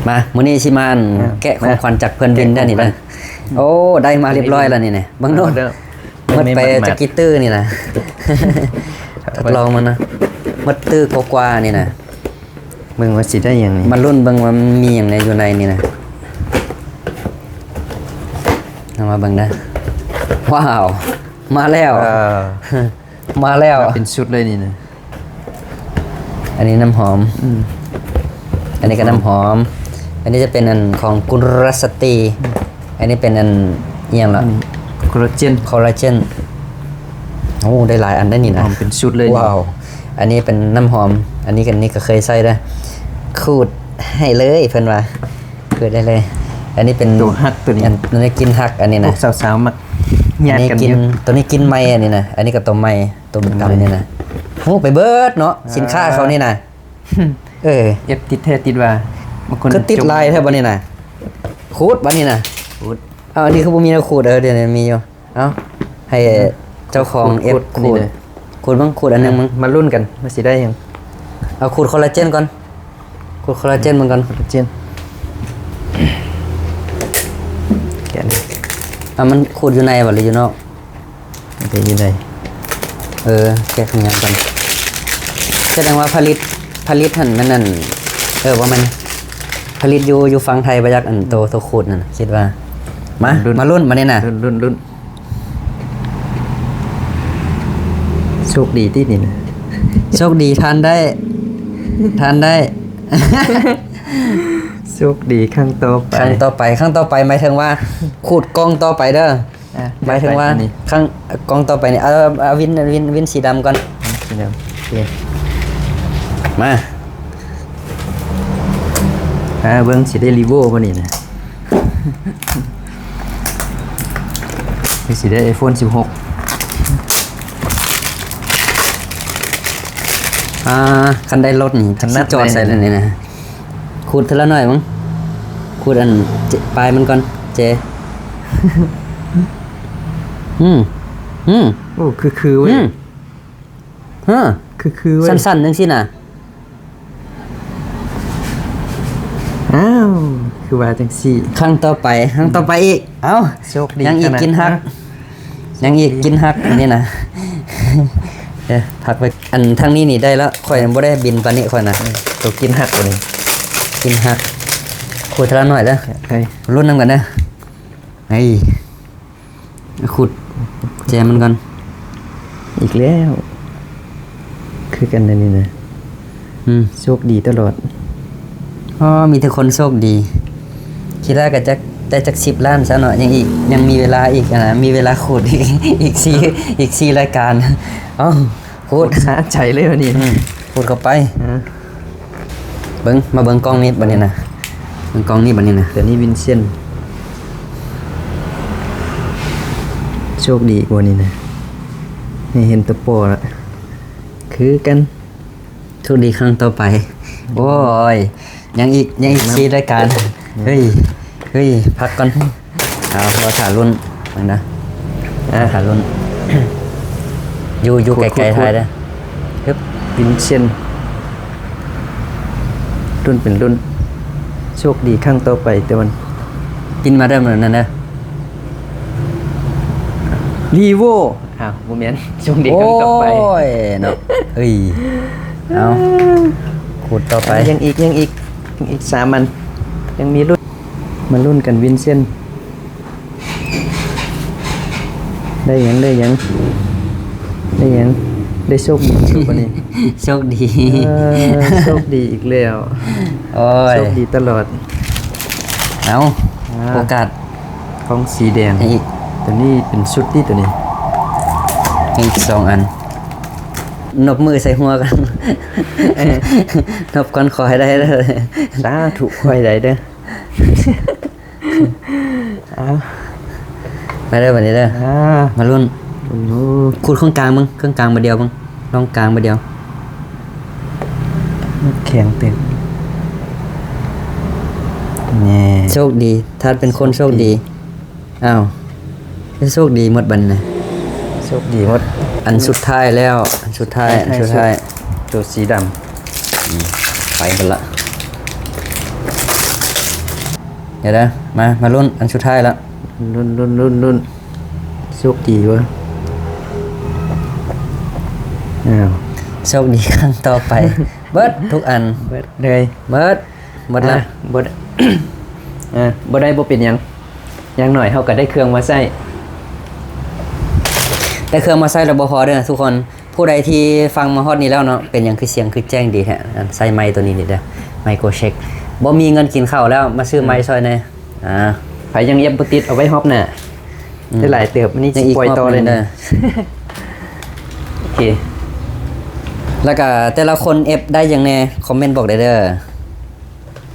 ມາ ມື້ນີ້ຊິມາ ອ່າ ແກະຂອງຂວັນຈາກເພື່ອນວິນເດີນີ້ເດີ. ໂອ້ ໄດ້ມາຮຽບຮ້ອຍແລ້ວນີ້ນະ ເບິ່ງເດີ. ເອົາເດີ ໝົດໄປຈັກກີ່ຕື້ນີ້ນະ ທົດລອງມັນນະ ໝົດຕື້ກວ່າໆນີ້ນະ. ເບິ່ງວ່າຊິໄດ້ຫຍັງນີ້ ມາລຸ້ນເບິ່ງວ່າມັນມີຫຍັງແດ່ຢູ່ໃນນີ້ນະ. ເອົາມາເບິ່ງເດີ. ວ້າວ ມາແລ້ວ ເອີ ມາແລ້ວ ມາເປັນຊຸດເລີຍນີ້ນະ. ອັນນີ້ນ້ຳຫອມ ອືມ ອັນນີ້ກໍນ້ຳຫອມ ອັນນີ້ຈະເປັນອັນຂອງກຸລະສະຕີ ອືມ ອັນນີ້ເປັນອັນອີ່ຫຍັງລະ ອັນນີ້ຄໍລາເຈນ ຄໍລາເຈນ. ໂອ້ ໄດ້ຫຼາຍອັນໄດ໋ນີ້ນະ ຫອມເປັນຊຸດເລີຍ. ວ້າວ ອັນນີ້ເປັນນ້ຳຫອມ ອັນນີ້ ອັນນີ້ກໍເຄີຍໃຊ້ເດີ ຂູດໃຫ້ເລີຍເພິ່ນວ່າ ເປີດໄດ້ເລີຍ. ອັນນີ້ເປັນໂຕຮັກໂຕນີ້ ອັນນີ້ກິ່ນຮັກ ອັນນີ້ນະ ພວກສາວໆມັກຍາດກັນຢູ່. ໂຕນີ້ກິ່ນໃໝ່ ອັນນີ້ນະ ອັນນີ້ກໍໂຕໃໝ່ ໂຕດຳນີ້ນະ. ໂອ້ ໄປເບິດເນາະ ສິນຄ້າເຂົານີ້ນະ. ເອີ ເອັບຕິດແທ້ຕິດວ່າ ບາງຄົນຄືຕິດຫຼາຍແທ້ບັດນີ້ນະ. ຂູດບັດນີ້ນະ ຂູດ. ເອົາ ອັນນີ້ຄືບໍ່ມີແນວຂູດ? ເອີ ດຽວນີ້ມີຢູ່. ເອົາ ໃຫ້ເຈົ້າຂອງເອັບຂູດ ຂູດເບິ່ງ ຂູດອັນໜຶ່ງເບິ່ງ. ມາລຸ້ນກັນວ່າຊິໄດ້ຫຍັງ. ເອົາຂູດຄໍລາເຈນກ່ອນ ຂູດຄໍລາເຈນເບິ່ງກ່ອນ. ຄໍລາເຈນ ແກະນີ້. ເອົາ ມັນຂູດຢູ່ໃນບໍ່ ຫຼືຢູ່ນອກ? ມັນຈະຢູ່ໃນ. ເອີ ແກະຂະຫຍັງກ່ອນ. ສະແດງວ່າຜະລິດ ຜະລິດຫັ້ນແມ່ນອັນ ເອີ ບໍ່ແມ່ນ ຜະລິດຢູ່ ຢູ່ຝັ່ງໄທບໍ່ຈັກ ອັນໂຕ ໂຕຂູດນັ້ນ ຄິດວ່າ. ມາ ມາລຸ້ນ ມາລຸ້ນບາດນີ້ນະ ລຸ້ນ ລຸ້ນ ລຸ້ນ. ໂຊກດີຕິນີ້ນະ ໂຊກດີ ທ່ານໄດ້ ທ່ານໄດ້ ໂຊກດີຄັ້ງຕໍ່ໄປ ຄັ້ງຕໍ່ໄປ ຄັ້ງຕໍ່ໄປ ໝາຍເຖິງວ່າຂູດກ່ອງຕໍ່ໄປເດີ. ອ່ະ ໝາຍເຖິງວ່າ ຈັດໄປອັນນີ້ ຄັ້ງ ກ່ອງຕໍ່ໄປນີ້ ເອົາ ເອົາວິນ ວິນ ວິນສີດຳກ່ອນ ສີດຳ. ໂອເຄ ມາ ຫາເບິ່ງຊິໄດ້ຣີໂວບໍ່ນີ້ນະ ຫຼືຊິໄດ້ໄອໂຟນສິບຫົກ. ອ່າ ຄັນໄດ້ລົດນີ້ ຖະໜັດ ຊິຈອດໃສ່ແລ້ວນີ້ນະ. ຂູດເທື່ອລະໜ້ອຍເບິ່ງ ຂູດອັນ ປາຍມັນກ່ອນ ເຈ. ອືມ ອືມ ໂອ້ ຄືໆເວີຍ ອືມ ເຮີ ຄືໆເວີຍ ສັ້ນໆຈັ່ງຊີ້ນະ. ອ້າວ ຄືວ່າຈັ່ງຊີ້ ຄັ້ງຕໍ່ໄປ ຄັ້ງຕໍ່ໄປອີກ. ເອົ້າ ໂຊກດີ ຍັງອີກ ກິນຮັກ ຍັງອີກກິນຮັກອັນນີ້ນະ. ເອີ ພັກໄວ້ ອັນທາງນີ້ນີ້ໄດ້ລະ ຂ້ອຍບໍ່ໄດ້ບິນປານນີ້ຂ້ອຍນະ. ໂຕກິນຮັກຕົວນີ້ ກິນຮັກ. ຂູດເທື່ອລະໜ້ອຍເດີ ລຸ້ນນຳກັນເດີ. ເຮີ້ຍ ຂູດແຈມັນກ່ອນ. ອີກແລ້ວ ຄືກັນອັນນີ້ນະ. ອືມ ໂຊກດີຕະຫຼອດ. ອໍ ມີແຕ່ຄົນໂຊກດີ. ຄິດວ່າກໍຈັກໄດ້ຈັກສິບລ້ານຊະເນາະ. ຍັງອີກ ຍັງມີເວລາອີກນະ ມີເວລາຂູດອີກ ອີກສີ່ ອີກສີ່ລາຍການ. ເອົ້າ ຂູດ ຂູດສະໃຈເລີຍບັດນີ້. ອືມ ຂູດເຂົ້າໄປ. ອ່າ ເບິ່ງ ມາເບິ່ງກ່ອງນີ້ບັດນີ້ນະ ເບິ່ງກ່ອງນີ້ບັດນີ້ນະ. ຕົວນີ້ວິນເຊັນ ໂຊກດີກວ່ານີ້ນະ ນີ້ເຫັນຕົວປໍລະ ຄືກັນ. ໂຊກດີຄັ້ງຕໍ່ໄປ. ໂອ້ຍ ຍັງອີກ ຍັງອີກສີ່ລາຍການ. ເຮີ້ຍ ເຮີ້ຍ ພັກກ່ອນ. ເອົາ ລໍຖ້າລຸ້ນເບິ່ງນະ ອ່າ ຖ້າລຸ້ນ ຢູ່ ຢູ່ໄກໆ ຖ່າຍເດີ. ຮຶບ ວິນເຊັນ ລຸ້ນເປັນລຸ້ນ. ໂຊກດີຄັ້ງຕໍ່ໄປ ແຕ່ມັນປິ່ນມາເດີ ນັ້ນເດີ ຣີໂວ. ອ້າວ ບໍ່ແມ່ນ ໂຊກດີຄັ້ງຕໍ່ໄປ. ໂອ້ຍເນາະ ເອີຍ ເອົາ ຂູດຕໍ່ໄປ. ຍັງອີກ ຍັງອີກ ຍັງອີກສາມອັນ ຍັງມີລຸ້ນ. ມາລຸ້ນກັນ ວິນເຊັນ ໄດ້ຫຍັງ ໄດ້ຫຍັງ ໄດ້ຫຍັງ ໄດ້ໂຊກດີບໍ່ບັດນີ້? ໂຊກດີ ເອີ ໂຊກດີອີກແລ້ວ. ໂອ້ຍ ໂຊກດີຕະຫຼອດ. ເອົາ ອ່າ ໂອກາດ ກ່ອງສີແດງ ອີກ ຕົວນີ້ເປັນຊຸດຕິ ຕົວນີ້ ອີກສອງອັນ. ນົບມືໃສ່ຫົວກັນ ນົບກ່ອນ ຂໍໃຫ້ໄດ້ເດີ. ສາທຸ ຂໍໃຫ້ໄດ້ເດີ. ເອົາ ມາເດີບັດນີ້ເດີ. ອ່າ ມາລຸ້ນ ລຸ້ນຢູ່. ຂູດເຄິ່ງກາງເບິ່ງ ເຄິ່ງກາງບາດດຽວເບິ່ງ ລອງກາງບາດດຽວ. ແຂງເຕີບ ແນ່ ໂຊກດີ ທ່ານເປັນຄົນໂຊກດີ. ໂຊກດີ ອ້າວ ຄືໂຊກດີໝົດບັດນີ້ນະ. ໂຊກດີໝົດ. ອັນສຸດທ້າຍແລ້ວ ອັນສຸດທ້າຍ ອັນສຸດທ້າຍ ໂຕສີດຳ. ອືມ ໄປເບິດລະ. ດຽວເດີ ມາ ມາລຸ້ນອັນສຸດທ້າຍລະ ລຸ້ນ ລຸ້ນ ລຸ້ນ ລຸ້ນ ໂຊກດີເວີ້ຍ ອ້າວ ໂຊກດີຄັ້ງຕໍ່ໄປ ເບິດທຸກອັນ ເບິດເລີຍ ເບິດ ເບິດລະ ອ່າ ບໍ່ ອ່າ ບໍ່ໄດ້ບໍ່ເປັນຫຍັງ ຢ່າງໜ້ອຍເຮົາກໍໄດ້ເຄື່ອງມາໃຊ້ ໄດ້ເຄື່ອງມາໃຊ້ແລ້ວບໍ່ພໍເດີທຸກຄົນ ຜູ້ໃດທີ່ຟັງມາຮອດນີ້ແລ້ວເນາະ ເປັນຫຍັງຄືສຽງຄືແຈ້ງດີແທ້ ອັນໃຊ້ໄມໂຕນີ້ນີ້ເດີ ໄມໂຄເຊັກ ບໍ່ມີເງິນກິນເຂົ້າແລ້ວ ມາຊື້ໄມຊ່ອຍແດ່ ອືມ ອ່າ ໃຜຍັງເອັບບໍ່ຕິດ ເອົາໄວ້ຮອບໜ້າ ອືມ ໄດ້ຫຼາຍເຕີບ ອັນນີ້ ຍັງອີກ ຊິປ່ອຍຕໍ່ເລີຍ ຮອບໜຶ່ງເດີ ນີ້ ໂອເຄ ແລ້ວກະແຕ່ລະຄົນເອັບໄດ້ຫຍັງແດ່ ຄອມເມັນບອກໄດ້ເດີ.